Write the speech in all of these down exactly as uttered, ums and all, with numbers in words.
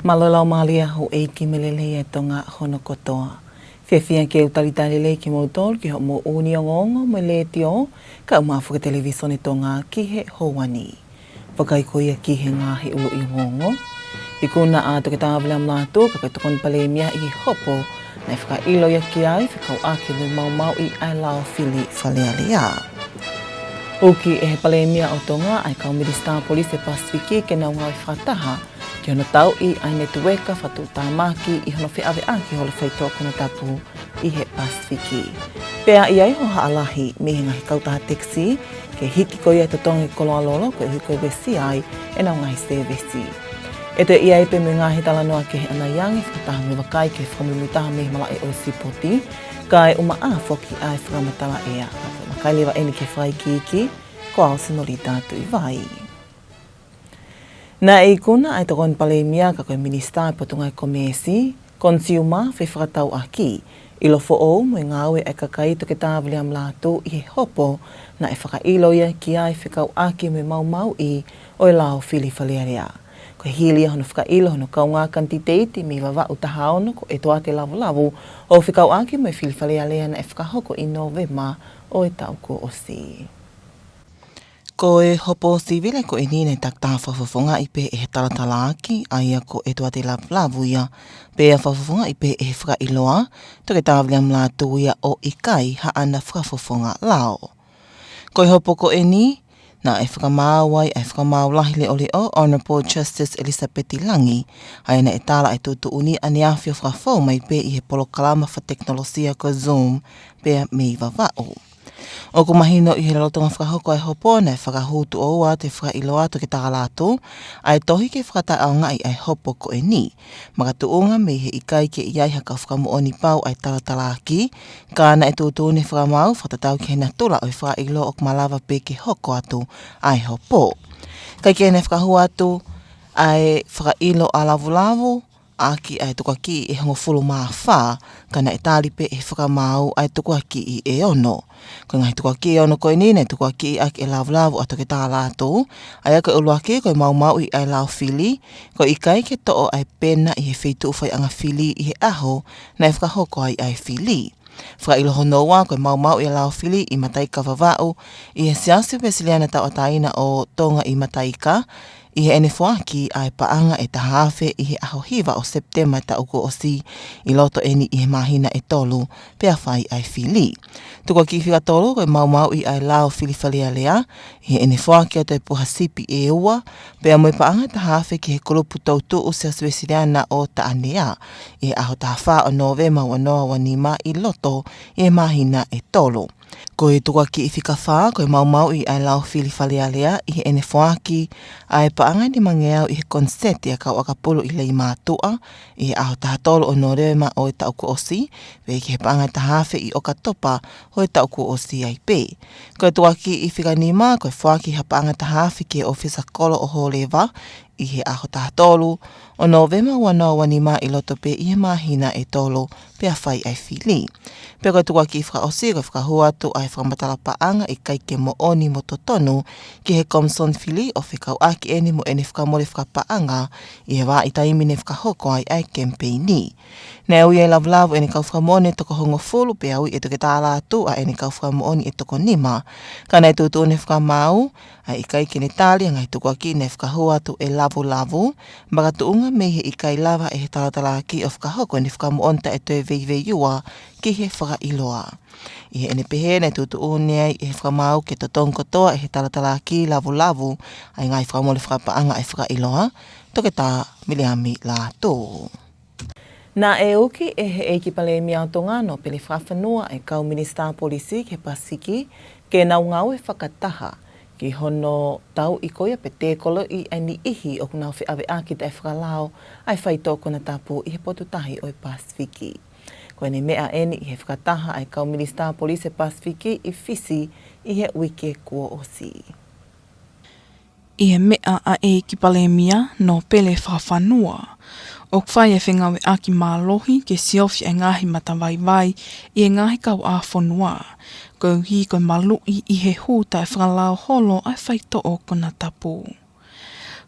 Mālō e laumālie ʻa houʻeiki mo e lelei ʻa Tonga hono kotoa. Fiefia ke u talitali lelei kimoutolu ki hoʻomou ʻū ongoongo mei he Letiō, kae ʻumaʻā foki e Televisone Tonga ki he houa ni. Vakai ko ia ki he ngaahi ʻuluʻi ongoongo. Ikuna ʻa Toketā Viliami Lātū ko e Tokoni Palēmia ʻi he hopo naʻe fakaʻilo ia ki ai fekauʻaki mo e maumauʻi ʻa e lao fili Fale Alea. Uki ʻe he Palēmia ʻo Tonga ʻa e kau Minisitā Polisi ʻo e Pasifiki ke nau ngāue fakataha ki hono tauʻi ʻa e netiueka fakatuʻutāmaki ʻi hono feʻaveʻaki holo e faitoʻo konatapu ʻi he Pasifiki. Pea ʻi ai e hohaʻa lahi mei he ngaahi kautaha tekisī ke hiki ko ia e totongi koloa lolo koeʻuhi ko e uesia ai ʻenau ngaahi sēvesi. ʻE toe ʻi ai pē mo e ngaahi talanoa kehe ʻanai ange fakataha mo e vakai ki he fakamuimuitaha mei he malaʻe ʻo e sipoti, kae ʻumaʻā foki ʻa e fakamatala ʻea. Vakai leva eni ki he fakaikiiki, ko au Senolita Tuʻivai. Naʻe ikuna ʻa e Tokoni Palēmia ka ko e Minisitā ʻo e Potungāue Komēsi, Consumer, Fefakatauʻaki, ʻIlo Foʻou mo e Ngāue ʻa e Kakai, Toketā Viliami Lātū, ʻi he hopo naʻe fakaʻilo ia ki ai fekauʻaki mo e maumauʻi ʻo e lao fili Fale Alea. Ko e hili ia hono fakaʻilo hono kaungā kanititeiti mei Vavaʻu taha ono ko ʻEtuate Lavulavu ʻo fekauʻaki mo e fili Fale Alea naʻe fakahoko ʻi Nōvema ʻo e taʻu kuo ʻosi. Ko e hopo sivile ko eni naʻe takitaha fakafofongaʻi pē ʻe he talatalaaki, ʻa ia ko ʻEtuate Lavulavu ia, pea fakafofongaʻi pē ʻe he fakaʻiloa, Toketā Viliami Lātū ia, ʻo ʻikai haʻana fakafofonga lao. Ko e hopo ko eni, naʻe fakamaau ai ʻa e Fakamaau Lahi Leʻoleʻo, Honourable Justice Elizabeth Langi, ʻa ia naʻe tala ʻa e tuʻutuʻuni ʻaneafi ʻo fakafou mai pē ʻi he polokalama fakatekinolosia ko e Zoom, pea mei Vavaʻu. ʻOku mahino ʻi he lolotonga fakahoko ʻa e hopo naʻe fakahū tuʻo ua atu ʻe he fakaʻiloa, Toketā Lātū, ʻa e tohi ke fakataʻeʻaongaʻi ʻa e hopo ko eni, makatuʻunga mei he ʻikai ke ʻi ai ha kau fakamoʻoni pau ʻa e talatalaaki, ka naʻe tuʻutuʻuni ʻe he Fakamaau fakatatau ki he natula ʻo e fakaʻilo ʻoku malava pē ke hoko atu ʻa e hopo. Kaekehe naʻe fakahū atu ʻa e fakaʻilo ʻa Lavulavu ʻaki ʻa e tukuakiʻi ʻe hongofulu mā fā, ka naʻe tali pē ʻe he Fakamaau ʻa e tukuakiʻi ʻe ono. Ko e ngaahi tukuakiʻi ʻe ono ko eni naʻe tukuakiʻi ʻaki ʻe Lavulavu ʻa Toketā Lātū, ʻa ia ko e ʻuluaki ko e maumauʻi ʻa e lao fili, ko e ʻikai ke toʻo ʻa e pena ʻi he feituʻu faiʻanga fili ʻi he ʻaho naʻe fakahoko ai ʻa e fili. Fakaʻilo hono ua ko e maumauʻi ʻa e lao fili ʻi Mataika, Vavaʻu, ʻi he Siasi Uēsiliana Tauʻatāina ʻo Tonga ʻi Mataika, ʻi heʻene foaki ʻa e paʻanga ʻe taha afe ʻi he ʻaho hiva ʻo Sepitema ʻo e taʻu kuo ʻosi, ʻi loto eni ʻi he māhina ʻe tolu, pea fai ʻa e fili. Tukuakiʻi fika tolu ko e maumauʻi ʻa e lao fili Fale Alea, ʻi heʻene foaki atu ʻa e puha sipi ʻe ua, pea mo e paʻanga ʻe taha afe ki he kulupu toutuʻu Siasi Uēsiliana ʻo Taʻanea, ʻi he ʻaho taha fā ʻo Nōvema ua noa ua nima, ʻi loto ʻi he māhina ʻe tolu. Ko e tukuakiʻi fika fā ko e maumauʻi ʻa e lao fili Fale Alea, ʻi heʻene foaki ʻa e paʻanga ʻe nimangeau ʻi he koniseti ʻa e kau ʻakapulu ʻi Leimātuʻa, ʻi he ʻaho taha tolu ʻo Nōvema ʻo e taʻu kuo ʻosi, pea ki he paʻanga ʻe taha afe ʻi ʻOkatopa ʻo e taʻu kuo ʻosi ai pē. Ko e tukuakiʻi fika nima ko e foaki ha paʻanga ʻe taha afe ki he ʻōfisa kolo ʻo Hōleva, ʻi he ʻaho taha tolu ʻo Nōvema ua noa ua nima, ʻi loto pē ʻi he māhina ʻe tolu, pea fai ʻa e fili. Pea ko e tukuakiʻi fakaʻosi ko e fakahū atu ʻa e fakamatala paʻanga ʻikai ke moʻoni mo totonu ki he Komisoni Fili, ʻo fekauʻaki eni mo ʻene fakamole fakapaʻanga ʻi he vahaʻa taimi naʻe fakahoko ai ʻa e kemipeini. Naʻe ui ʻe Lavulavu ʻene kau fakamoʻoni ʻe toko hongofulu, pea ui ʻe Toketā Lātū ʻa ʻene kau fakamoʻoni ʻe toko nima, ka naʻe tuʻutuʻuni ʻe he Fakamaau ʻa e ʻikai ke ne tali ʻa e ngaahi tukuakiʻi naʻe fakahū atu ʻe Lavulavu, makatuʻunga mei he ʻikai lava ʻe he talatalaaki ʻo fakahoko ʻene fakamoʻoni taʻe toe veiveiua ki he fakaʻiloa. ʻI heʻene pehē naʻe tuʻutuʻuni ai ʻe he Fakamaau ke totongi kotoa ʻe he talatalaaki Lavulavu ʻa e ngaahi fakamole fakapaʻanga ʻa e fakaʻiloa, Toketā Viliami Lātū. Naʻe uki ʻe he ʻEiki Palēmia ʻo Tonga, Nōpele Fakafanua, ʻa e kau Minisitā Polisi ki he Pasifiki ke nau ngāue fakataha ki hono tauʻi ko ia pe tēkoloʻi ʻa e niʻihi ʻoku nau feʻaveʻaki taʻefakalao ʻa e faitoʻo konatapu ʻi he potu tahi ʻo e Pasifiki. Ko ʻene meʻa eni ʻi he fakataha ʻa e kau Minisitā Polisi ʻo e Pasifiki ʻi Fisi ʻi he uike kuo ʻosi. ʻI he meʻa ʻa e ʻEiki Palēmia, Nōpele Fakafanua, ʻoku fai e fengāueʻaki mālohi ke siofi e ngaahi matavaivai ʻi he ngaahi kauʻāfonua, koeʻuhi ko e maluʻi ʻi he hū taʻefakalao holo ʻa e faitoʻo konatapu.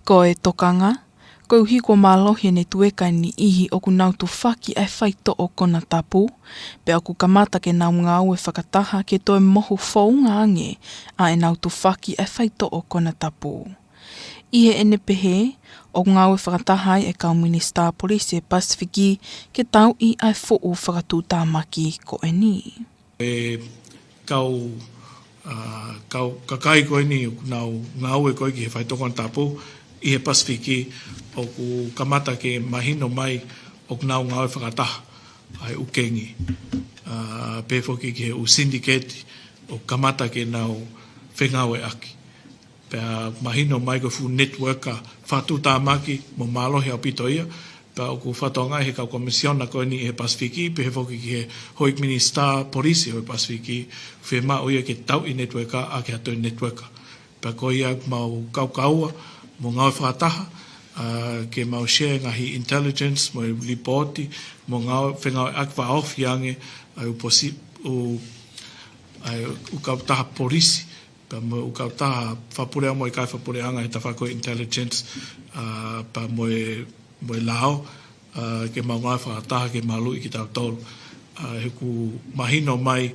Ko e tokanga, Koeʻuhi kuo mālohi e netueka ʻe niʻihi ʻoku nau tufaki ʻa e faitoʻo konatapu, pea ʻoku kamata ke nau ngāue fakataha ke toe mohu founga ange ʻa ʻenau tufaki ʻa e faitoʻo konatapu. ʻI heʻene pehē, ʻoku ngāue fakataha ai e kau minisitā polisi ʻo e Pasifiki ke tauʻi ʻa e fuʻu fakatuʻutāmaki ko eni. E kau, ʻa, kau kakai ko eni ʻoku nau ngāue ko ē ki he faitoʻo konatapu ʻi he Pasifiki, ʻoku kamata ke mahino mai ʻoku nau ngāue fakataha ʻa e ʻū kengi, ʻa, pehē foki ki he ʻū siniketi ʻoku kamata ke nau fengāueʻaki. Pea mahino mai ko e fuʻu network fakatuʻutāmaki mo mālohi ʻaupito ia, pea ʻoku fakatokangaʻi he kau komisiona ko eni ʻi he Pasifiki, pehē foki ki he houʻeiki minisitā polisi ʻo e Pasifiki, fiemaʻu ia ke tauʻi e network ʻaki ha toe network. Pea ko ia mau kaukaua mo ngāue fakataha, ʻa, ke mau share ngaahi intelligence mo e lipooti, mo ngāue fengāueʻaki fakaofi ange ʻa e ʻū posi-, ʻū, ʻa e ʻū kautaha polisi, pea mo e ʻū kautaha fakapuleʻanga mo e ʻikai fakapuleʻanga he tafaʻaki ko e intelligence, ʻa, pea mo e, mo e lao, ʻa, ke mau ngāue fakataha ke maluʻi kitautolu. ʻA, he ʻoku mahino mai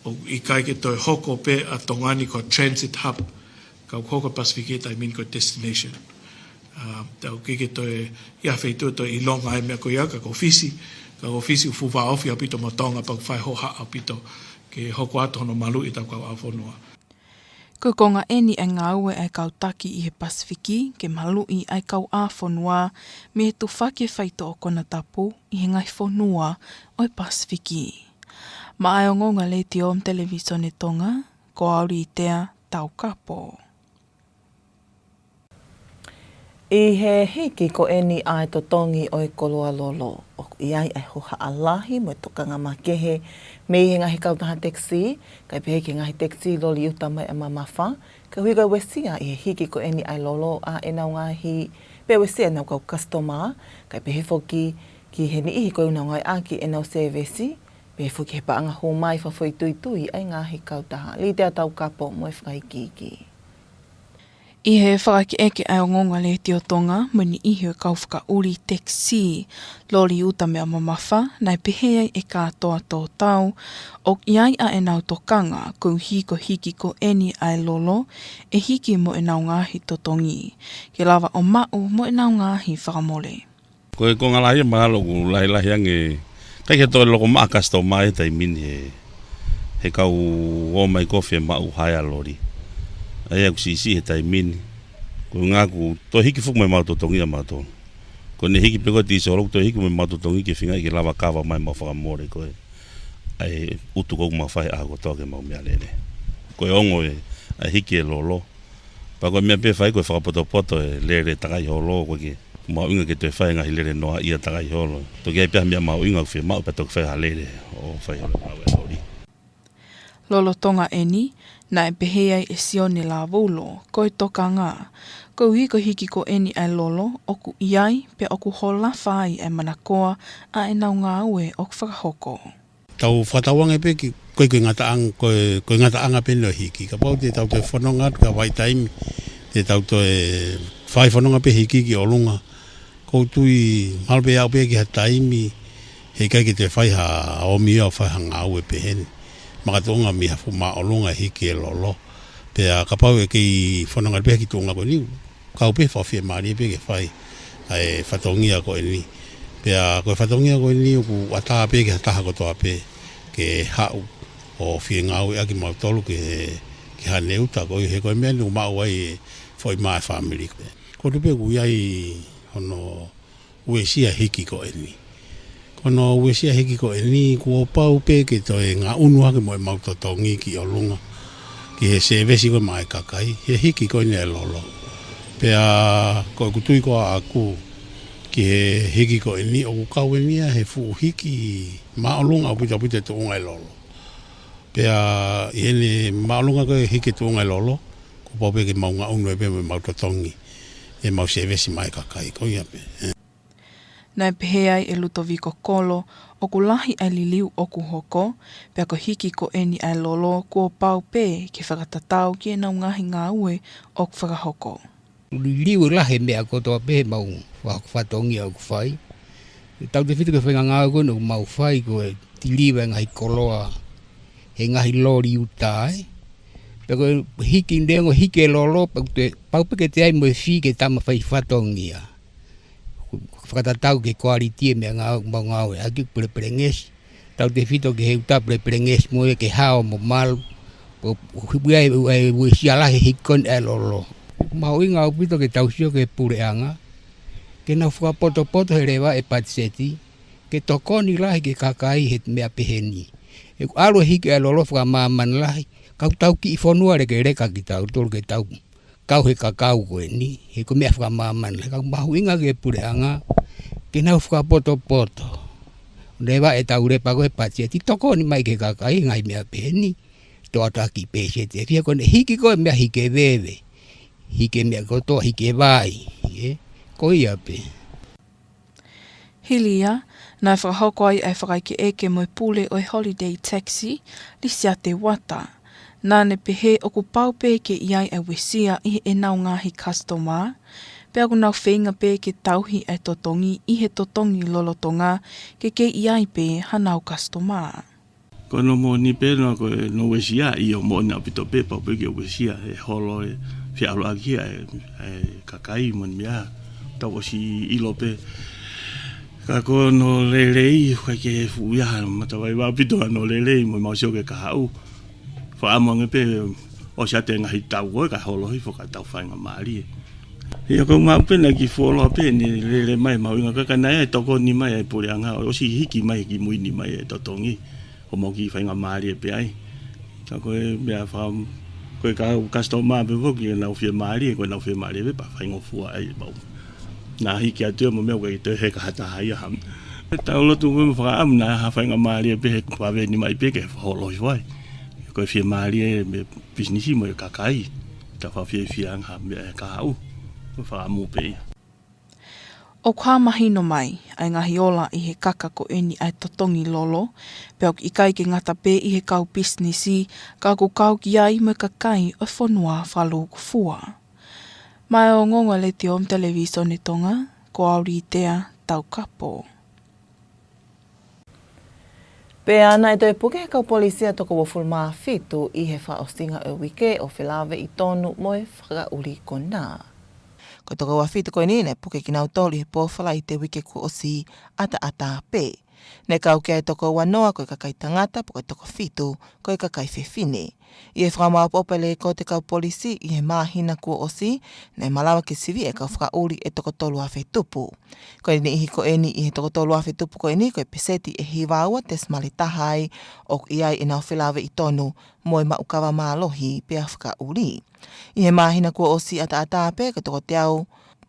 ʻoku ʻikai ke toe hoko pē ʻa Tonga ni ko e transit hub, ka ʻoku hoko e Pasifiki he taimi ni ko e destination. ʻA, tau ke ke toe ʻi ha feituʻu toe ʻilonga ai e meʻa ko ia, ka ko Fisi, ka ko Fisi ʻoku fuʻu vāofi ʻaupito mo Tonga, pea ʻoku fai hohaʻa ʻaupito ke hoko atu hono maluʻi ʻetau kau ʻāfonua. Ko e konga eni ʻa e ngāue ʻa e kau taki ʻi he Pasifiki ke maluʻi ʻa e kau ʻāfonua mei he tufaki e faitoʻo konatapu ʻi he ngaahi fonua ʻo e Pasifiki. Maʻa e Ongoongo Letiō mo e Televisone Tonga, ko Auli Tea Taukapo. ʻI he hiki ko eni ʻa e totongi ʻo e koloa lolo, ʻoku ʻi ai ʻa e hohaʻa lahi mo e tokanga makehe mei he ngaahi kautaha tekisī, kae pehē ki he ngaahi tekisī loli uta mai ʻa mamafa, koeʻuhi ko e uesia ʻi he hiki ko eni ʻa e lolo ʻa ʻenau ngaahi, pea uesia ʻenau kau customer, kae pehē foki ki he niʻihi ko ē ʻoku nau ngāueʻaki ʻenau sēvesi, pehē foki he paʻanga hū mai fakafoʻituitui ʻa e ngaahi kautaha. Litea Taukapo mo e fakaikiiki. ʻI he fakaʻekeʻeke ʻa e Ongoongo Letiō Tonga mo e niʻihi ʻo e kau fakaʻuli tekisī loli uta mei ʻa mamafa, naʻe pehē ai ʻe Kātoa Tōtau, ʻoku ʻi ai ʻa ʻenau tokanga koeʻuhi ko e hiki ko eni ʻa e lolo ʻe hiki mo ʻenau ngaahi totongi, ke lava ʻo maʻu mo ʻenau ngaahi fakamole. Ko e konga lahi ia mahalo ʻoku lahilahi ange, ʻikai ke toe loko maʻa customer he taimi ni he, he kau ō mai ko ē ʻo maʻu hire loli. ʻA ia ʻoku siʻisiʻi he taimi ni. Ko e ʻuhinga ʻoku toe hiki foki mo ʻemau totongi ʻa mautolu. Ko ʻene hiki pē ko ē e tīsolo ʻoku toe hiki mo ʻemau totongi ke feinga ke lava cover mai ʻemau fakamole ko ē ʻa e utu ʻoku mau fai ʻaho kotoa ke mau meʻalele. Ko e ongo ē ʻa e hiki e lolo. Pea ko e meʻa pē ʻe fai ko e fakapotopoto e lele takai holo, ko e ke mahuʻinga ke toe fai e ngaahi lele noaʻia takai holo. Toki ʻi ai pē ha meʻa mahuʻinga ʻoku fiemaʻu pea toki fai ha lele ʻo fai holo e ngāue loli. Lolotonga eni, naʻe pehē ai ʻe Sione Lavulo, ko e tokanga, koeʻuhi ko e hiki ko eni ʻa e lolo, ʻoku ʻi ai, pea ʻoku holofa ai ʻa e manakoa ʻa ʻenau ngāue ʻoku fakahoko. Tau fakatauange pē ki, ko e, ko e ngataʻang-, ko e, ko e ngataʻanga pē eni ʻo e hiki. Kapau te tau toe fononga atu ki ha vahaʻa taimi, te tau toe fai fononga pē hiki ki ʻolunga. ʻOku ou tui mahalo pē ʻe aʻu pē ki ha taimi, heʻikai ke toe fai ha ʻomi ʻo fai ha ngāue pehē ni. Makatuʻunga mei ha fuʻu māʻolunga e hiki e lolo. Pea kapau ʻe kei fononga pē ki he tuʻunga ko eni, kau pē fakafiemālie pē ke fai ʻa e fatongia ko eni. Pea ko e fatongia ko eni ʻoku ʻatā pē ki ha taha kotoa pē ke haʻu ʻo fie ngāueʻaki mautolu ki he, ki Haʻane Uta ko ē he ko e meʻa ni ʻoku maʻu ai e foʻi mā e fāmili. Ko e tuʻu pē ʻoku ʻi ai hono uesia hiki ko eni. Ko hono uesia hiki ko eni, kuo pau pē ke toe ngaʻunu hake mo ʻemau totongi ki ʻolunga, ki he sēvesi ko ē maʻa e kakai, he hiki ko eni e lolo. Pea ko ʻeku tui ko ē ʻaʻaku ki he hiki ko eni ʻoku kau eni ia he fuʻu hiki māʻolunga ʻaupito ʻaupito e tuʻunga e lolo. Pea ʻi heʻene māʻolunga ko ē hiki e tuʻunga e lolo, kuo pau pē ke mau ngaʻunu ai pē mo ʻemau totongi ʻemau sēvesi maʻa e kakai, ko ia pē. Naʻe pehē ai ʻe Lutoviko Kolo, ʻoku lahi ʻa e liliu ʻoku hoko, pea ko e hiki ko eni ʻa e lolo kuo pau pē ke fakatatau ki heʻenau ngaahi ngāue ʻoku fakahoko. Liliu lahi e meʻa kotoa pē he mau fakahoko fatongia ʻoku fai. Tautefito ki he faʻahinga ngāue ko eni ʻoku mau fai ko e tiliva e ngaahi koloa he ngaahi loli uta ē. Pea ko e hiki neongo hiki e lolo, pau te, pau pē ke toe ʻai mo e fee ki he tama fai fatongia. Fakatatau ki he quality e meʻangāue ʻoku mau ngāueʻaki, pelepelengesi. Tautefito ki he uta pelepelengesi mo e ke hao mo malu. Pea ʻoku ʻi ai e, e uesia lahi he hiki ko eni e lolo. Mahuʻinga ʻaupito ke tau sio ki he puleʻanga ke nau fakapotopoto he leva e patiseti, ke tokoni lahi ki he kakai he meʻa pehē ni. ʻOku ʻalu e hiki e lolo fakamāmani lahi, ka ʻoku tau kiʻi fonua lekeleka kitautolu ke tau kau he kakau ko eni, he ko e meʻa fakamāmani lahi. Ka ʻoku mahuʻinga ki he puleʻanga ke nau fakapotopoto. Leva e tau lepa ko e patiseti, tokoni mai ki he kakai he ngaahi meʻa pehē ni, toʻo atu ha kiʻi peseti ʻe fiha, ko ʻene hiki ko e meʻa hiki e veve, hiki e meʻa kotoa, hiki e vai, ē? Ko ia pē. Hili ia, naʻe fakahoko ai ʻa e fakaʻekeʻeke mo e pule ʻo e Holiday Taxi, Lisiate Uata. Naʻa ne pehē ʻoku pau pē ke ʻi ai ʻa e uesia ʻi heʻenau ngaahi customer, pea ʻoku nau feinga pē ke tauhi ʻa e totongi ʻi he totongi lolotonga ke kei ʻi ai pē hanau customer. Ko hono moʻoni pē naʻa ko e no uesia, ʻio, moʻoni ʻaupito pē, pau pē ke uesia, ʻe holo e fie ʻalu ʻaki ʻa e, ʻa e kakai mo e meʻa, tau ʻosi ʻilo pē. Ka ko hono lelei, ʻikai ke fuʻu ʻi ai ha matavai ʻaupito hono lelei, mo mau sio ki he kahaʻu. Fakaʻamu ange pē, ʻosi atu e ngaahi taʻu ko ē ka holo hifo ka tau faingamālie. ʻIo, ko e maʻu pē naʻe kiʻi fuoloa pē ʻene lele mai, mahuʻinga ka ka naʻe tokoni mai e puleʻanga, ʻosi hiki mai ki mui ni mai e totongi. ʻO mau kiʻi faingamālie pē ai. Ka ko e meʻa faka-, ko e kau customer pē foki ʻenau fiemālie, ko ʻenau fiemālie pē pea faingofua ai pau. Naʻa hiki atu ia mo e meʻa ʻoku ʻikai toe heka ha taha ia ha. Tau lotu mo fakaʻamu naʻa ha faingamālie pē he vave ni mai pē ke holo hifo ai. Ko e fiemālie mo e pisinisi mo e kakai. Tau fakafiefia ange ha meʻa he kahaʻu. Ko e fakaʻamu pē ia. ʻOku hā mahino mai ʻa e ngaahi ola ʻi he kaka ko eni ʻa e totongi lolo, pea ʻoku ʻikai ke ngata pē ʻi he kau pisinisi, ka ʻoku kau ki ai mo e kakai ʻo e fonua fakalūkufua. Maʻá e ongoongo ʻa e Letiō mo e Televīsone Tonga, ko au Litea Taukapo. Pea naʻe toe puke ʻe he kau polisi ʻa e toko uofulu mā fitu ʻi he fakaʻosinga ʻo e uike ʻo felāveʻi tonu mo e fakaʻuli konā. Ko e toko uofulu mā fitu ko eni naʻe puke kinautolu ʻi he pō Falaite uike kuo ʻosi ʻataʻatā pē. Naʻe kau ki ai e toko uanoa ko e kakai tangata pea ko e toko fitu ko e kakai fefine. ʻI he fakamaopoopo ʻa e lekooti ʻa e kau polisi ʻi he māhina kuo ʻosi, naʻe malava ke sivi e kau fakaʻuli ʻe toko tolu afe tupu. Ko e niʻihi ko eni ʻi he toko tolu afe tupu ko eni ko e peseti ʻe hiva ua tesimale taha ai ʻoku ʻi ai ʻenau felāveʻi tonu mo e maʻu kava mālohi pea fakaʻuli. ʻI he māhina kuo ʻosi ʻataʻatā pē ko e toko teau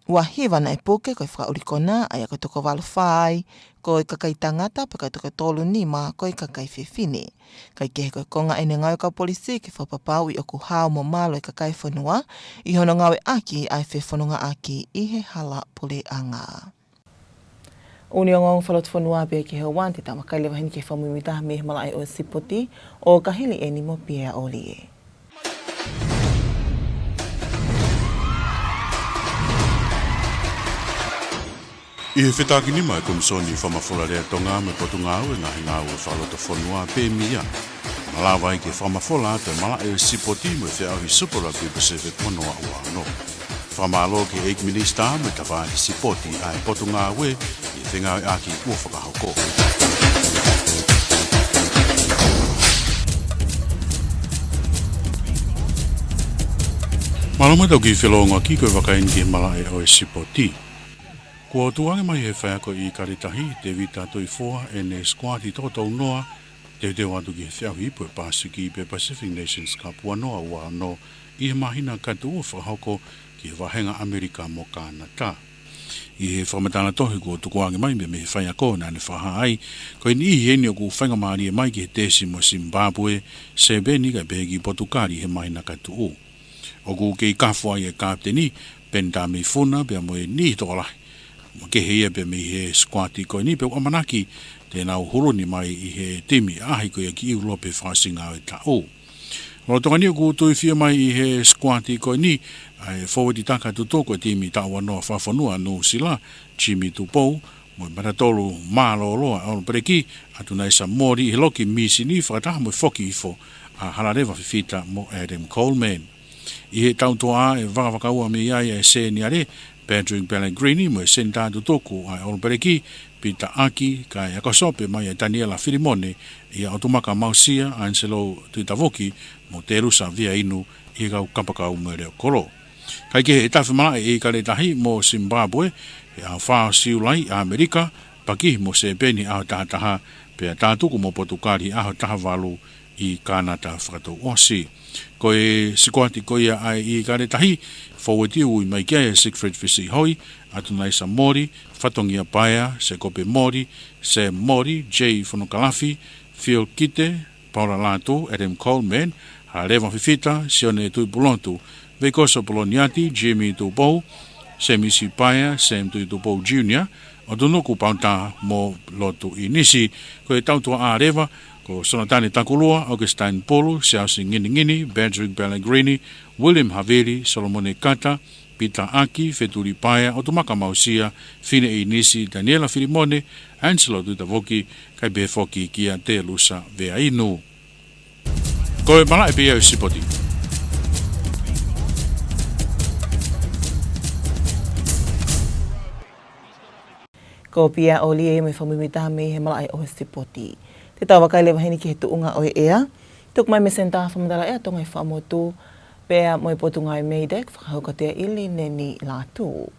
ua hiva naʻe puke ko e fakaʻuli konā, ʻa ia ko e toko valu fā ai ko e kakai tangata pea ko e toko tolu nima ko e kakai fefine. Kae kehe ko e konga ʻeni e ngāue ʻa e kau polisi ke fakapapauʻi ʻoku hao mo malu e kakai e fonua ʻi hono ngāueʻaki ʻa e fefonongaʻaki ʻi he hala puleʻanga. ʻOku ne ongoongo fakalotofonua pē ki he ʻaho ni, te tau vakai leva heni ki he fakamuimuitaha mei he malaʻe ʻo e sipoti ʻo Kahili ʻEni mo Pia ʻOlie. ʻI he fetākinima ʻa e Komisoni Fakamafola Lea Tonga mo e Potungāue Ngaahi Ngāue Fakalotofonua pe mia, malava ai ke fakamafola atu e malaʻe ʻo e sipoti mo e feʻauhi Super Rugby Pacific ua noa ua ono. Fakamālō ki he ʻEiki Minisitā mo e Tafaʻaki Sipoti ʻa e Potungāue ʻi he fengāueʻaki kuo fakahoko. Mālō muʻa e tau kiʻi felōngoaki, ko e vakai eni ki he malaʻe ʻo e sipoti. Kuo tukuange mai ʻe he faiako ʻi Kalitahi, Tevita Toifoa, ʻene sikuati toko tolu noa, teuteu atu ki he feʻauhi ipu ʻo e Pasifiki pe Pacific Nations Cup ua noa ua ono ʻi he māhina ka tuʻu ʻo fakahoko ki he vahenga ʻAmelika mo Kānata. ʻI he fakamatala tohi kuo tukuange mai mei he faiako naʻa ne fakahā ai, ko e niʻihi ʻeni ʻoku faingamālie mai ki he tesi mo Zimbabwe, Sepeni kae pehē ki Potukali ʻi he māhina ka tuʻu. ʻOku kei kafo ai e kapiteni, Peni Tameifuna, pea mo e niʻihi tokolahi makehe ia pea mei he sikuati ko eni, pea ʻoku ʻamanaki te nau huluni mai ʻi he timi ʻaʻahi ko ia ki ʻIulope he fakaʻosinga ʻo e taʻu. Lolotonga ni ʻoku tuifio mai ʻi he sikuati ko eni, ʻa e fōueti taka tutuku ʻo e timi taʻu ua noa fakafonua ʻa Nuʻusila, Jimmy Tupou, mo e matatolu mālōlō ʻa e All Black, ʻAtunaisa Moli, ʻi he loki misini fakataha mo e foki hifo ʻa Halaleva Fifita mo Adam Coleman. ʻI he tautuaʻā ʻe vakavakaua mei ai ʻa e seniale, Patrick Pellegrini, mo e senitā tutuku ʻa e All Black, Peter Aki, kae ako sope mai ʻa Taniela Filimone, ʻia ʻOtumaka Mausia, Angelo Tuitavoki, mo Telusa Veainu, ʻi he kau kapakau mo e leokolo. Kae kehe, ʻe tafe malaʻe ʻa ʻIkale Tahi mo Zimbabwe he ʻaho fā ʻo Siulai ʻi ʻAmelika, pakihi mo Sēpeni he ʻaho taha taha, pea tātuku mo Potukali he ʻaho taha valu ʻi Kānata fakatouʻosi. Ko e sikuati ko ia ʻa ʻIkale Tahi, fōueti ui mai ki ai ʻa Siegfried Fisiʻihoi, ʻAtunaisa Moli, Fatongia Paea, Sekope Moli, Sam Moli, Jay Fonokalafi, Phil Kite, Paula Lātū, Adam Coleman, Halaleva Fifita, Sione Tuʻipulotu, Veikoso Poloniati, Jimmy Tupou, Semisi Paea, Sam Tuʻitupou Junior, ʻOtunuku Pauta mo Lotu ʻInisi. Ko e tautuaʻā leva, ko Sonatane Takulua, Augustine Pulu, Siaosi Nginingini, Patrick Pellegrini, William Havili, Solomone Kata, Peter Aki, Fetuli Paea, ʻOtumaka Mausia, Fine ʻInisi, Taniela Filimone, Angelo Tuitavoki, kae pehē foki kia Telusa Veainu. Ko e malaʻe pē ia ʻo e sipoti. Ko Pia ʻOlie mo e fakamuimuitaha mei he malaʻe ʻo e sipoti. Te tau vakai leva heni ki he tuʻunga ʻo e ʻea. Tuku mai mei he Senitā Fakamatala ʻEa Tonga ʻi Fuaʻamotu, pea mo e Potungāue MEIDECC, fakahoko atu ʻe ʻIlineni Lātū.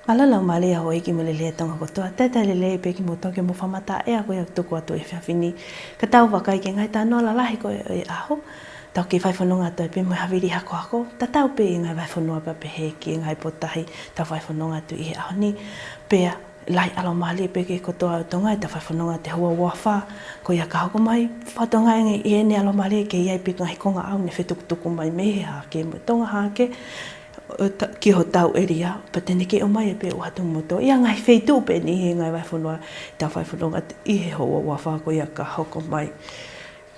Mālō e laumālie ʻa houʻeiki mo e lelei ʻa Tonga kotoa, talitali lelei pē kimoutolu ki hoʻomou fakamatala ʻea ko ia ʻoku tuku atu he efiafi ni. Ka tau vakai ki he ngaahi talanoa lalahi ko ē ʻo e ʻaho, tau kei fai fononga atu ai pē mo e havili hakohako, tatau pē ʻi he ngaahi vahefonua pea pehē ki he ngaahi potutahi tau fai fononga atu ʻi he ʻaho ni. Pea lahi ʻalomālie pē ki he kotoa ʻo Tonga ʻetau fai fononga atu he houa ua fā ko ia ka hoko mai, fakatokangaʻi ange ʻi heʻene ʻalomālie ke ʻi ai pē ngaahi konga ʻaho ne fetukutuku mai mei he Hahake mo Tonga Hahake, ʻo ta-, ki hotau ʻēlia, pea te ne kei ʻomai pē ʻUhatumoto. ʻI he ngaahi feituʻu pē ʻeni ʻi he ngaahi vahefonua ʻetau fai fononga atu ʻi he houa ua fā ko ia ka hoko mai.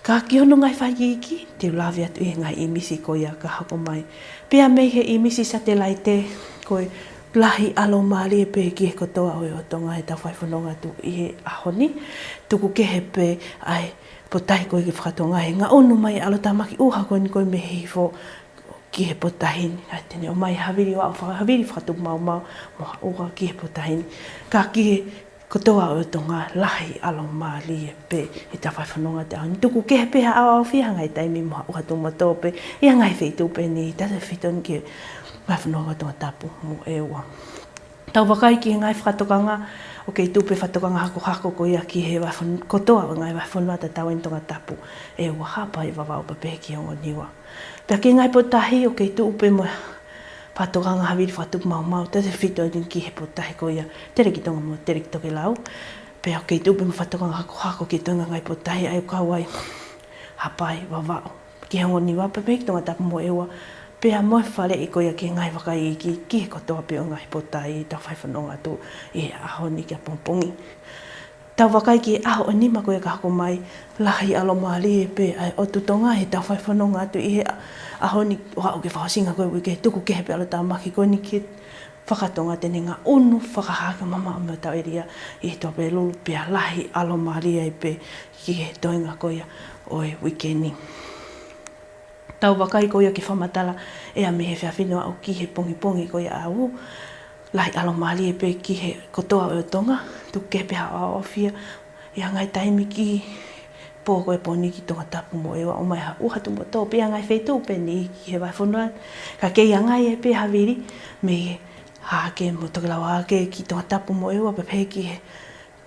Ka ki hono ngaahi fakaikiiki, te u lave atu ʻi he ngaahi ʻīmisi ko ia ka hoko mai. Pea mei he ʻīmisi satelaite, ko e lahi ʻalomālie pē ki he kotoa ʻo e ʻOtu Tonga ʻetau fai fononga atu ʻi he ʻaho ni. Tuku kehe pē ʻa e potutahi ko ia ke fakatonga he ngaʻunu mai ʻalotāmaki ʻuha ko eni ko ē mei he hihifo ki he potutahi ni, ʻa ia te ne ʻomai havili vaʻu, faka-, havili fakatupu maumau mo ha ʻuha ki he potutahi ni. Ka ki he kotoa ʻo Tonga, lahi ʻalomālie pē ʻetau fai fononga atu he ʻaho ni. Tuku kehe pē ha ʻaoʻaofia ha ngaahi taimi mo ha ʻUhatumoto pē ʻi he ngaahi feituʻu pē ʻeni, tautefito ange ki he ngaahi fononga Tongatapu mo ʻEua. Tau vakai ki he ngaahi fakatokanga, ʻoku kei tuʻu pē fakatokanga hakohako ko ia ki he vahefon-, kotoa ʻo e ngaahi vahefonua tatau ʻeni Tongatapu, ʻEua, Haʻapai, Vavaʻu pea pehē ki he Ongo Niua. Pea ki he ngaahi potutahi ʻoku kei tuʻu pē mo e fakatokanga havili fakatupu maumau, tautefito ange ki he potutahi ko ia Telekitonga mo Telekitokelau. Pea ʻoku kei tuʻu pē mo e fakatokanga hakohako ki he toenga ngaahi potutahi ʻa ia ʻoku kau ai Haʻapai, Vavaʻu, ki he Ongo Niua pea pehē ki Tongatapu mo ʻEua. Pea mo e faleʻi ko ia ki he ngaahi fakaikiiki ki he kotoa pē ʻo e ngaahi potutahi ʻetau fai fononga atu ʻi he ʻaho ni ki ʻapongipongi. Tau vakai ki he ʻaho ʻe nima ko ia ka hoko mai, lahi ʻalomālie pē ʻa e ʻOtu Tonga heʻetau fai fononga atu ʻi he ʻa-, ʻaho ni ʻo aʻu ki he fakaʻosinga ko ē ʻo e uike, tuku kehe pē ʻalotāmaki ko eni ki he fakatonga te ne ngaʻunu fakahahake mamaʻo mei hotau ʻēlia ʻi he Tuʻapulelulu, pea lahi ʻalomālie ai pē ki he toenga ko ia ʻo e uike ni. Tau vakai ko ia ki he fakamatala ʻea mei he efiafi ni ʻo aʻu ki he pongipongi ko ia ʻaʻau, lahi ʻalomālie pē ki he kotoa ʻo Tonga, tuku kehe pē ha ʻaoʻaofia ʻi ha ngaahi taimi ki he pō ko ē ʻapongipongi ki Tongatapu mo ʻEua, ʻomai ha ʻUhatumoto pē ʻi ha ngaahi feituʻu pē ʻeni ki he vahefonua, ka kei ʻi ai pē havili mei he Hahake mo Tokelau Hahake ki Tongatapu mo ʻEua pea pehē ki he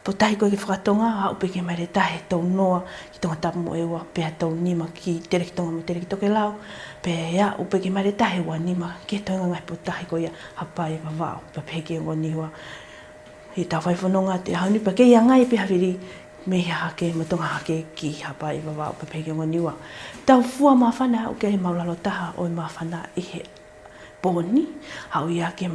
potutahi ko ē ki he fakatonga, aʻu pē ki he maile taha he tounoa ki Tongatapu mo ʻEua, pea tounima ki Telekitonga mo Telekitokelau, pea aʻu pē ki he maile taha he uanima ki he toenga ngaahi potutahi ko ia Haʻapai, Vavaʻu pea pehē ki he Ongo Niua. ʻEtau fai fononga atu he ʻaho ni pea kei ʻi ai pē havili mei he Hahake mo Tonga Hahake ki Haʻapai, Vavaʻu pea pehē ki he Ongo Niua. Tau fua māfana aʻu ki he maʻulalo taha ʻo e māfana ʻi he pō ni, aʻu ia ki he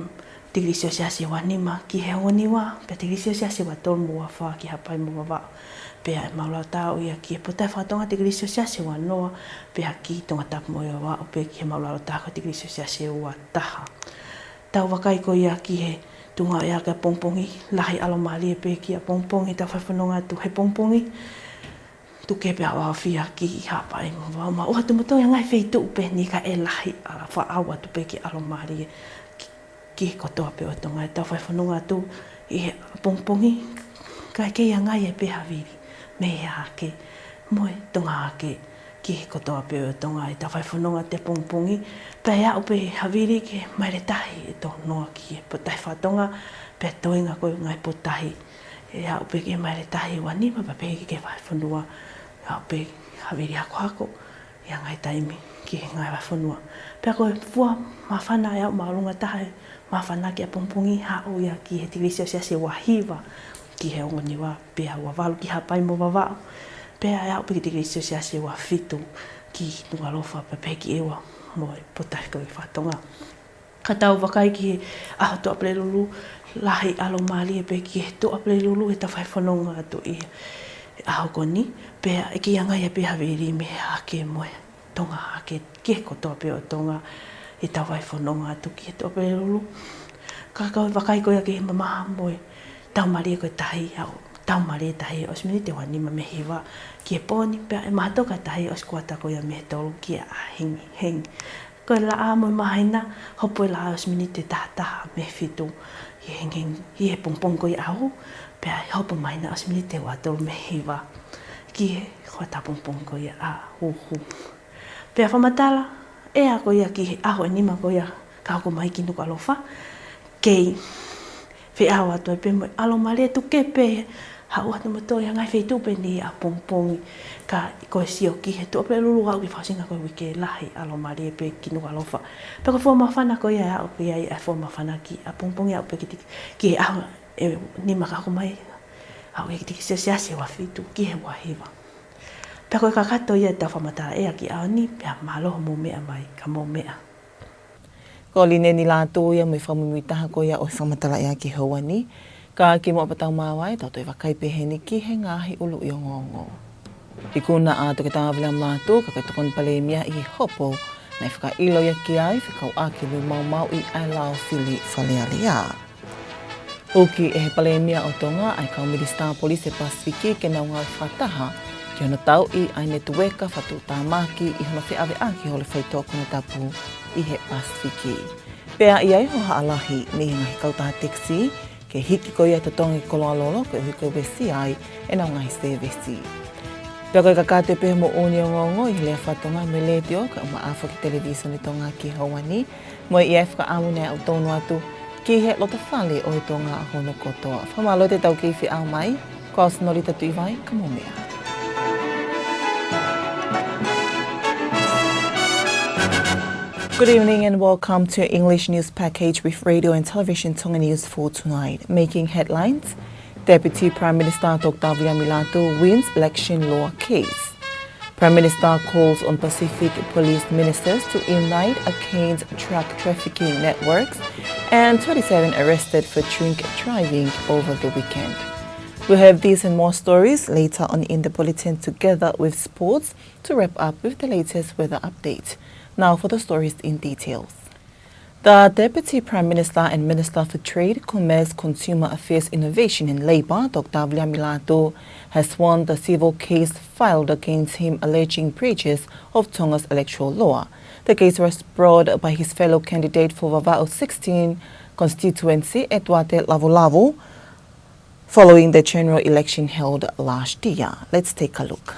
tikilī selesiasi ʻe uanima ki he Ongo Niua, pea tikilī selesiasi ʻe uatolu mo uafā ki Haʻapai mo Vavaʻu. Pea ʻe maʻulalo taha ia ki he potutahi fakatonga tikilī selesiasi ua noa, pea ki Tongatapu mo e Vavaʻu pē ki he maʻulalo taha ko e tikilī selesiasi ua taha. Tau vakai ko ia ki he tuʻunga ʻo e ʻaho ki ʻapongipongi, lahi ʻalomālie pē ki ʻapongipongi, tau fai fononga atu he pongipongi, tuku pē ʻa ʻaoʻaofia ki Haʻapai mo Vavaʻu, ʻoatu mo e ngaahi feituʻu pē ʻe niʻihi kae lahi ʻa e fakaʻau atu pē ki ʻalomālie ki, ki he kotoa pē ʻo Tonga. Tau fai fononga atu ʻi he pongipongi, kae kei ʻi ai pē havili mei he ʻaho ʻoku ʻi ai mo e Tonga ʻoku ʻi ai ki he kotoa pē ʻo Tonga. Tau fai fononga atu he pongipongi, pea ʻe aʻu pē havili ki he maile tahi ʻe toko noa ki he potutahi fakatonga, pea toenga ko e ngaahi potutahi ʻe aʻu pē ki he maile tahi ua nima, pea pehē ki he vahefonua, ʻe aʻu pē havili akoako ʻi he ngaahi taimi ki he ngaahi vahefonua. Pea ko e fua māfana ʻe aʻu māʻolunga taha e māfana ki ʻapongipongi, haʻu ia ki he tikilī selesiasi ua hiva ki he ongo niua, pea ua valu ki Haʻapai mo Vavaʻu, pea ʻe aʻu pē ki he tikilī selesiasi ua fitu ki Nukuʻalofa, pea pehē ki ʻEua mo e potutahi ko e fakatonga. Ka tau vakai ki he ʻaho Tuʻapulelulu, lahi ʻalomālie pē ki he Tuʻapulelulu ʻetau fai fononga atu ʻi he ʻaho ko eni, pea ʻe kei ʻi ai pē havili mei he ʻaho ʻoku ʻi ai mo e Tonga ʻoku ʻi ai ki he kotoa pē ʻo Tonga, ʻetau fai fononga atu ki he Tuʻapulelulu. Ka tau vakai ko ia ki he mamaha mo e tau mālie ko e tahi, ʻaho tau mālie tahi, ʻosi miniti ua nima mei he hiva ki he pō ni, pea ʻe mahatoka tahi, ʻosi kuata ko ia mei he tolu ki he hengihengi. Ko e laʻā mo e māhina, hopo e laʻā ʻosi miniti tahataha mei he fitu ʻi he hengihengi, ʻi he pongipongi ko ia ʻaʻaku, pea hopo māhina ʻosi miniti ua tolu mei he hiva ki he kuata pongipongi ko ia ʻaʻaku. Pea fakamatala ʻea ko ia ki he ʻaho ʻe nima ko ia ka hoko mai ki Nukuʻalofa, kei feʻao atu ai pē mo e ʻalomālie, tuku pē haʻu atu mo e toe ngaahi feituʻu pē ʻi ʻapongipongi, ka ko e sio ki he Tuʻapulelulu, aʻu ki he fakaʻosinga ko e uike, lahi ʻalomālie pē ki Nukuʻalofa. Pea ko e fua māfana ko ia ʻe aʻu pē ai, ʻa e fua māfana ki ʻapongipongi, aʻu pē ki he tiki, ki he ʻaho ʻe nima ka hoko mai, aʻu ia ki he tikilī selesiasi ua fitu ki he ua hiva. Pea ko e kakato ia ʻetau fakamatala ʻea ki he ʻaho ni, pea mālō hoʻomou meʻa mai, ka mou meʻa. Ko Lineni Lātū ia mo e fakamuimuitaha ko ia ʻo e fakamatala ʻea ki he houa ni. Ka kimuʻa pea tau māvae, tau toe vakai pē heni ki he ngaahi ʻuluʻi ongoongo. Ikuna ʻa Toketā Viliami Lātū ko e Tokoni Palēmia ʻi he hopo naʻe fakaʻilo ia ki ai fekauʻaki mo e maumauʻi ʻa e lao fili Fale Alea. Uki ʻe he Palēmia ʻo Tonga ʻa e kau Minisitā Polisi ʻo e Pasifiki ke nau ngāue fakataha ki hono tauʻi ʻa e netiueka fakatuʻutāmaki ʻi hono feʻaveʻaki holo e faitoʻo konatapu ʻi he Pasifiki. Pea ʻi ai e hohaʻa lahi mei he ngaahi kautaha tekisī ke hiki ko ia e totongi koloa lolo koeʻuhi ko e uesia ai ʻenau ngaahi sēvesi. Pea ko e kakato pē hoʻomou ongoongo ʻi he lea faka-Tonga mei he letiō kae ʻumaʻā foki e Televīsone Tonga ki he houa ni, mo e ʻi ai e fakaʻamu naʻa tau tonu atu ki he loto fale ʻo e Tonga hono kotoa. Fakamālō atu ʻetau kei feʻao mai, ko au Sinolita Tuʻivai, ka mou meʻa. Good evening and welcome to your English news package with Radio and Television Tonga News for tonight. Making headlines, Deputy Prime Minister Doctor Viliami Lātū wins election law case. Prime Minister calls on Pacific Police Ministers to unite against drug trafficking networks, and twenty-seven arrested for drink driving over the weekend. We'll have these and more stories later on in the bulletin, together with sports, to wrap up with the latest weather update. Now for the stories in details. The Deputy Prime Minister and Minister for Trade, Commerce, Consumer Affairs, Innovation and Labour, Doctor Viliami Lātū, has won the civil case filed against him alleging breaches of Tonga's electoral law. The case was brought by his fellow candidate for Vavaʻu sixteen constituency, Eduate Lavulavu, following the general election held last year. Let's take a look.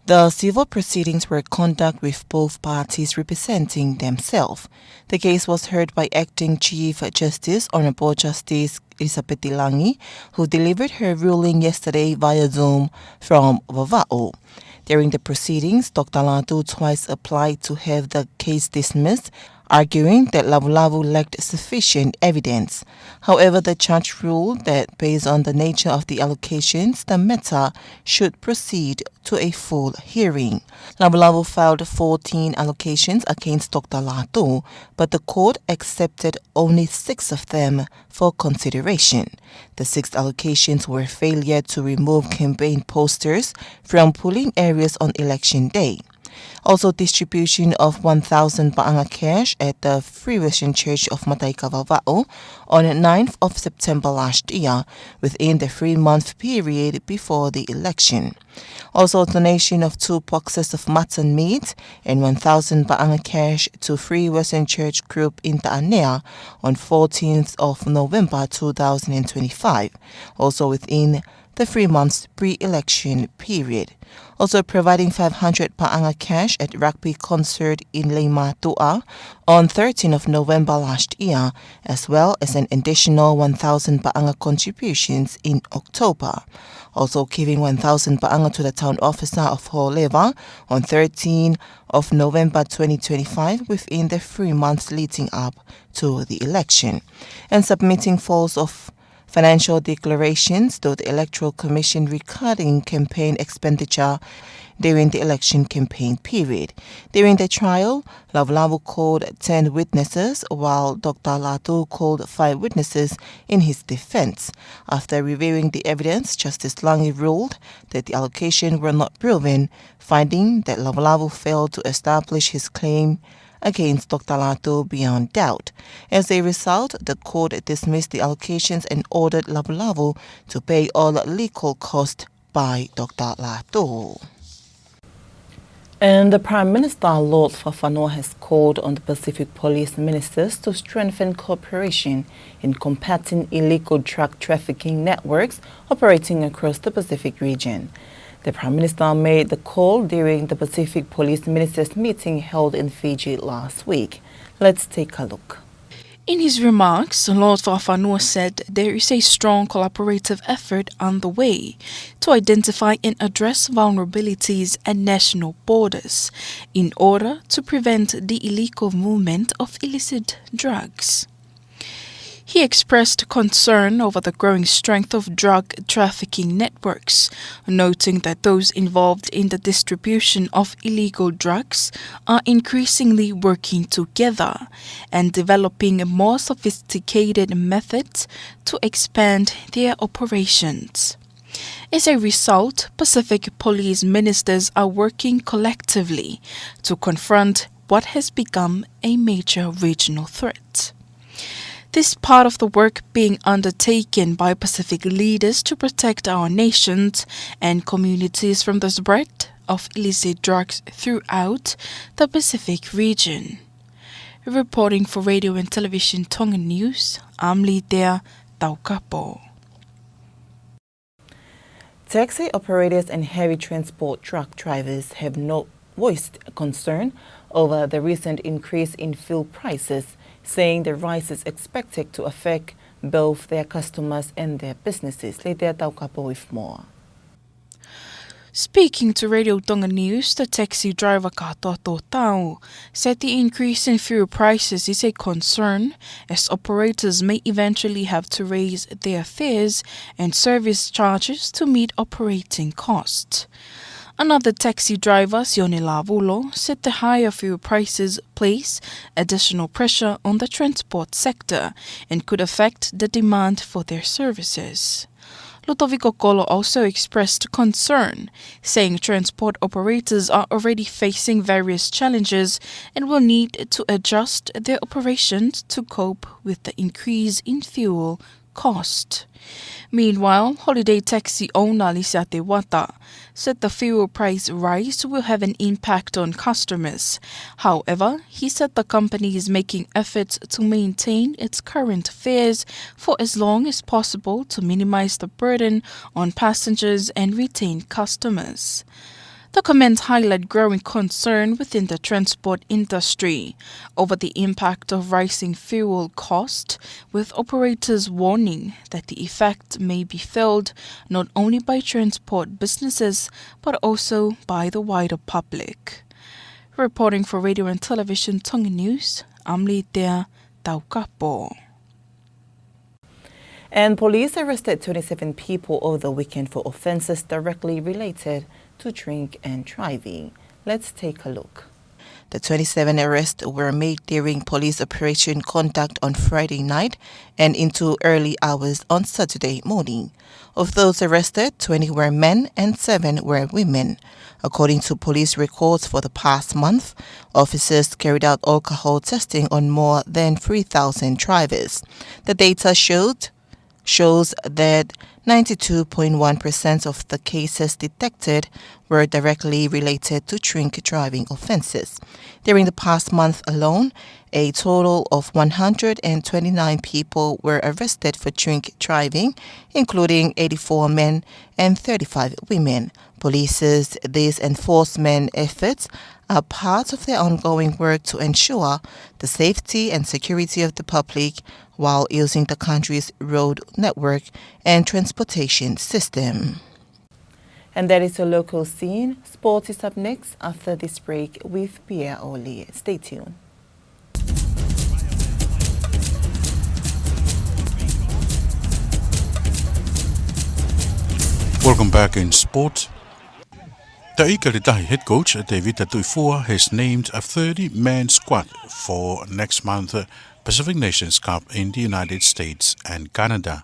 The civil proceedings were conducted with both parties representing themselves. The case was heard by Acting Chief Justice, Honourable Justice Elizabeth Langi, who delivered her ruling yesterday via Zoom from Vavaʻu. During the proceedings, Doctor Lātū twice applied to have the case dismissed, arguing that Lavulavu lacked sufficient evidence. However, the judge ruled that based on the nature of the allegations, the matter should proceed to a full hearing. Lavulavu filed fourteen allegations against Doctor Lātū, but the court accepted only six of them for consideration. The six allegations were failure to remove campaign posters from polling areas on election day. Also, distribution of one thousand paʻanga cash at the Free Western Church of Mataika Vavaʻu on the ninth of September last year, within the three-month period before the election. Also, donation of two boxes of mutton meat and one thousand paʻanga cash to Free Western Church Group in Taʻanea on fourteenth of November two thousand and twenty-five, also within the three months pre-election period. Also providing five hundred paʻanga cash at rugby concert in Leimātuʻa on thirteenth of November last year, as well as an additional one thousand paʻanga contributions in October. Also giving one thousand paʻanga to the town officer of Hōleva on thirteenth of November twenty twenty-five, within the three months leading up to the election. And submitting false of financial declarations to the Electoral Commission regarding campaign expenditure during the election campaign period. During the trial, Lavulavu called ten witnesses, while Doctor Lātū called five witnesses in his defense. After reviewing the evidence, Justice Langi ruled that the allegations were not proven, finding that Lavulavu failed to establish his claim against Doctor Lātū beyond doubt. As a result, the court dismissed the allegations and ordered Lavulavu to pay all legal costs by Doctor Lātū. And the Prime Minister, Lord Fakafanua, has called on the Pacific Police Ministers to strengthen cooperation in combating illegal drug trafficking networks operating across the Pacific region. The Prime Minister made the call during the Pacific Police Ministers meeting held in Fiji last week. Let's take a look. In his remarks, Lord Fakafanua said there is a strong collaborative effort underway to identify and address vulnerabilities at national borders in order to prevent the illegal movement of illicit drugs. He expressed concern over the growing strength of drug trafficking networks, noting that those involved in the distribution of illegal drugs are increasingly working together and developing more sophisticated methods to expand their operations. As a result, Pacific police ministers are working collectively to confront what has become a major regional threat. This is part of the work being undertaken by Pacific leaders to protect our nations and communities from the spread of illicit drugs throughout the Pacific region. Reporting for Radio and Television Tonga News, I'm Litea Taukapo. Taxi operators and heavy transport truck drivers have not voiced concern over the recent increase in fuel prices, saying the rise is expected to affect both their customers and their businesses. Litea Taukapo with more. Speaking to Radio Tonga News, the taxi driver Katoa Totau said the increase in fuel prices is a concern, as operators may eventually have to raise their fares and service charges to meet operating costs. Another taxi driver, Sione Lavulo, said the higher fuel prices place additional pressure on the transport sector and could affect the demand for their services. Lutoviko Kolo also expressed concern, saying transport operators are already facing various challenges and will need to adjust their operations to cope with the increase in fuel cost. Meanwhile, holiday taxi owner Lisa Tewata said the fuel price rise will have an impact on customers. However, he said the company is making efforts to maintain its current fares for as long as possible to minimize the burden on passengers and retain customers. The comments highlight growing concern within the transport industry over the impact of rising fuel cost, with operators warning that the effect may be felt not only by transport businesses but also by the wider public. Reporting for Radio and Television Tonga News, ʻAmilitea Taukapo. And police arrested twenty-seven people over the weekend for offences directly related to drink and driving. Let's take a look. The twenty-seven arrests were made during police operation conduct on Friday night and into early hours on Saturday morning. Of those arrested, twenty were men and seven were women. According to police records for the past month, officers carried out alcohol testing on more than three thousand drivers. The data showed, shows that ninety-two point one percent of the cases detected were directly related to drink driving offenses. During the past month alone, a total of one hundred and twenty-nine people were arrested for drink driving, including eighty-four men and thirty-five women. Police's these enforcement efforts are part of their ongoing work to ensure the safety and security of the public while using the country's road network and transportation system. And that is a local scene. Sport is up next after this break with Pierre Olie. Stay tuned. Welcome back in sport. The Ikari Tahi head coach, Tevita Tuifua, has named a thirty-man squad for next month Pacific Nations Cup in the United States and Canada.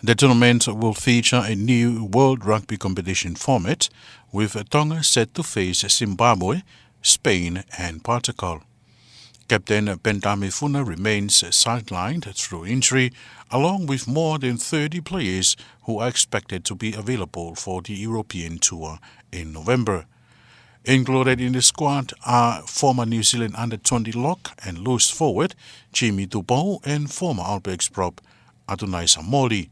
The tournament will feature a new World Rugby competition format, with Tonga set to face Zimbabwe, Spain, and Portugal. Captain Ben Tamifuna remains sidelined through injury, along with more than thirty players who are expected to be available for the European tour in November. Included in the squad are former New Zealand under twenty lock and loose forward Jimmy Tupou and former All Blacks prop Atunaisa Moli.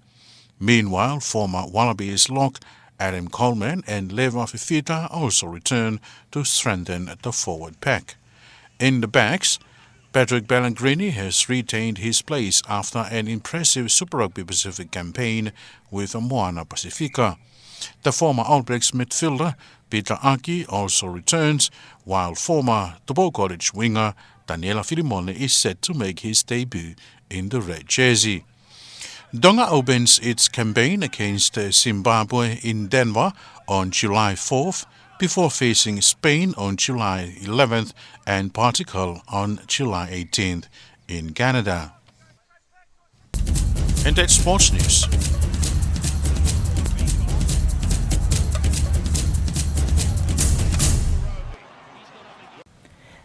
Meanwhile, former Wallabies lock Adam Coleman and Lewa Fifita also return to strengthen the forward pack. In the backs, Patrick Pellegrini has retained his place after an impressive Super Rugby Pacific campaign with Moana Pasifika. The former All Blacks midfielder Peter Aki also returns, while former Tupou College winger Taniela Filimone is set to make his debut in the red jersey. Tonga opens its campaign against Zimbabwe in Denver on July fourth, before facing Spain on July eleventh and Portugal on July eighteenth in Canada. And that's sports news.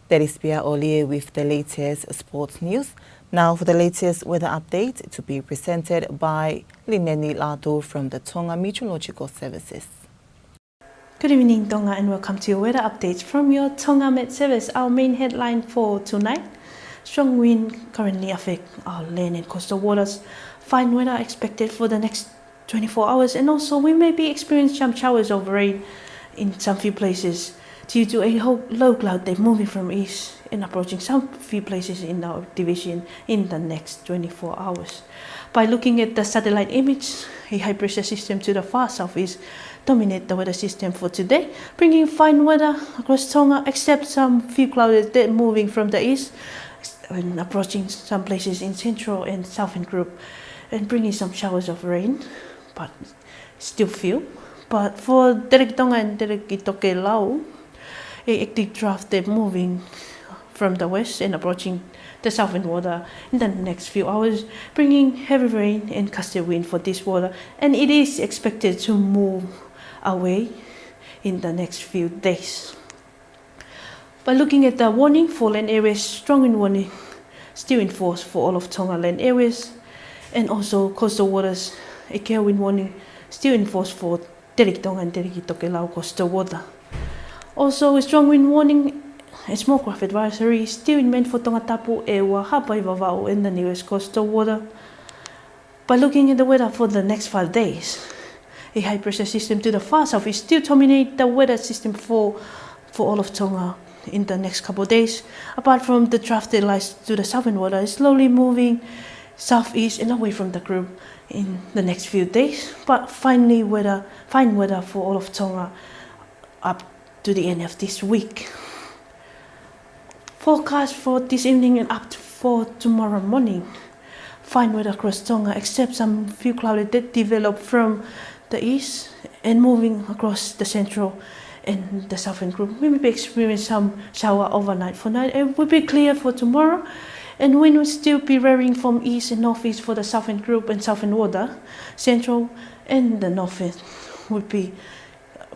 That is Pierre Olie with the latest sports news. Now for the latest weather update to be presented by Lineni Latu from the Tonga Meteorological Services. Good evening, Tonga, and welcome to your weather updates from your Tonga Met Service. Our main headline for tonight: strong wind currently affect our land and coastal waters. Fine weather expected for the next twenty-four hours, and also we may be experiencing some showers of rain in some few places due to a ho-, low cloud that moving from east and approaching some few places in our division in the next twenty-four hours. By looking at the satellite image, a high pressure system to the far southeast dominate the weather system for today, bringing fine weather across Tonga, except some few clouds that moving from the east and approaching some places in central and southern group and bringing some showers of rain, but still few. But for Telekitonga and Telekitokelau, a active trough that moving from the west and approaching the southern water in the next few hours, bringing heavy rain and gusty wind for this water, and it is expected to move away in the next few days. By looking at the warning for land areas, strong wind warning still in force for all of Tonga land areas, and also coastal waters, a gale wind warning still in force for Telekitonga and Telekitokelau coastal water. Also, a strong wind warning and small craft advisory still in main for Tongatapu, ʻEua, Haʻapai, Vavaʻu, and the Niue's coastal water. By looking at the weather for the next five days, a high pressure system to the far south is still dominate the weather system for, for all of Tonga in the next couple of days. Apart from the trough that lies to the southern water, is slowly moving southeast and away from the group in the next few days. But finally, weather, fine weather for all of Tonga up to the end of this week. Forecast for this evening and up to for tomorrow morning. Fine weather across Tonga, except some few clouds that develop from the east and moving across the central and the southern group. We may be experiencing some shower overnight for night, and will be clear for tomorrow. And wind will still be varying from east and northeast for the southern group and southern water. Central and the northern will be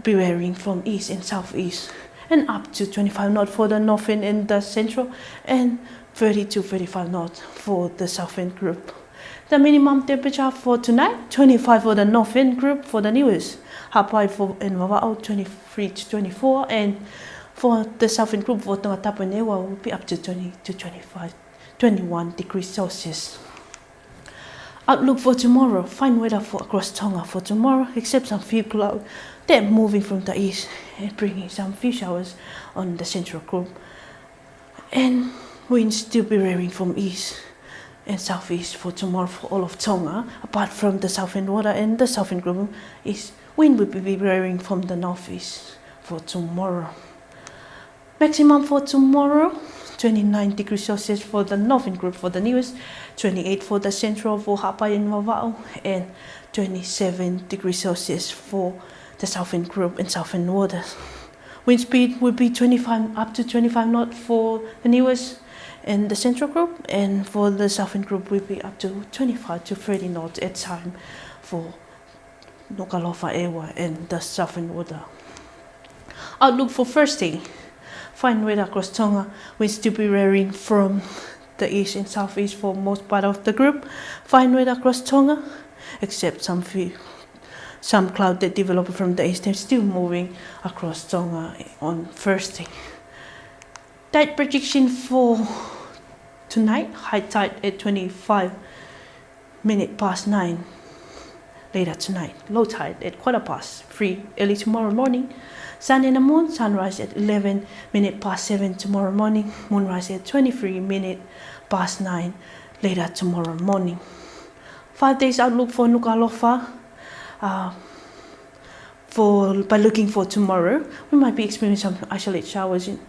be varying from east and southeast, and up to twenty-five knots for the northern and the central, and thirty to thirty-five knots for the southern group. The minimum temperature for tonight, twenty-five for the northern group for the Niuas, Haʻapai for, and Vavaʻu, twenty-three to twenty-four, and for the southern group for Tongatapu and ʻEua will be up to twenty to twenty-five, twenty-one degrees Celsius. Outlook for tomorrow, fine weather for across Tonga for tomorrow, except some few clouds that moving from the east and bringing some few showers on the central group. And wind still be varying from east and southeast for tomorrow for all of Tonga, apart from the southern water and the southern group, is wind will be varying from the northeast for tomorrow. Maximum for tomorrow, twenty-nine degrees Celsius for the northern group for the Niuas, twenty-eight for the central for Haʻapai and Vavaʻu, and twenty-seven degrees Celsius for the southern group and southern waters. Wind speed will be twenty-five, up to twenty-five knots for the Niuas and the central group, and for the southern group will be up to twenty-five to thirty knots at time for Nukuʻalofa, ʻEua and the southern water. Outlook for Thursday. Fine weather across Tonga, winds to be varying from the east and southeast for most part of the group. Fine weather across Tonga, except some few, some cloud that develop from the east and still moving across Tonga on Thursday. Tide prediction for tonight, high tide at twenty-five minute past nine later tonight. Low tide at quarter past three early tomorrow morning. Sun and the moon, sunrise at eleven minute past seven tomorrow morning. Moonrise at twenty-three minute past nine later tomorrow morning. Five days outlook for Nukuʻalofa. Uh, for, by looking for tomorrow, we might be experiencing some isolated showers. In,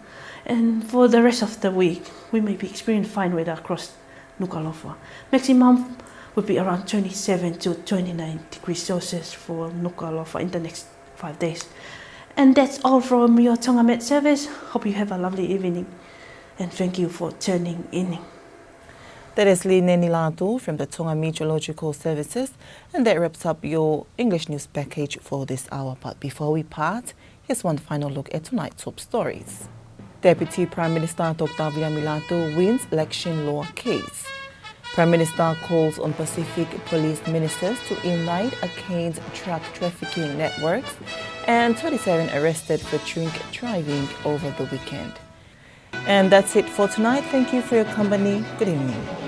and for the rest of the week, we may be experiencing fine weather across Nukuʻalofa. Maximum would be around twenty-seven to twenty-nine degrees Celsius for Nukuʻalofa in the next five days. And that's all from your Tonga Met service. Hope you have a lovely evening, and thank you for tuning in. That is Lineni Lātū from the Tonga Meteorological Services, and that wraps up your English news package for this hour. But before we part, here's one final look at tonight's top stories. Deputy Prime Minister Doctor Viliami Lātū wins election law case. Prime Minister calls on Pacific police ministers to unite against drug trafficking networks, and thirty-seven arrested for drink driving over the weekend. And that's it for tonight. Thank you for your company. Good evening.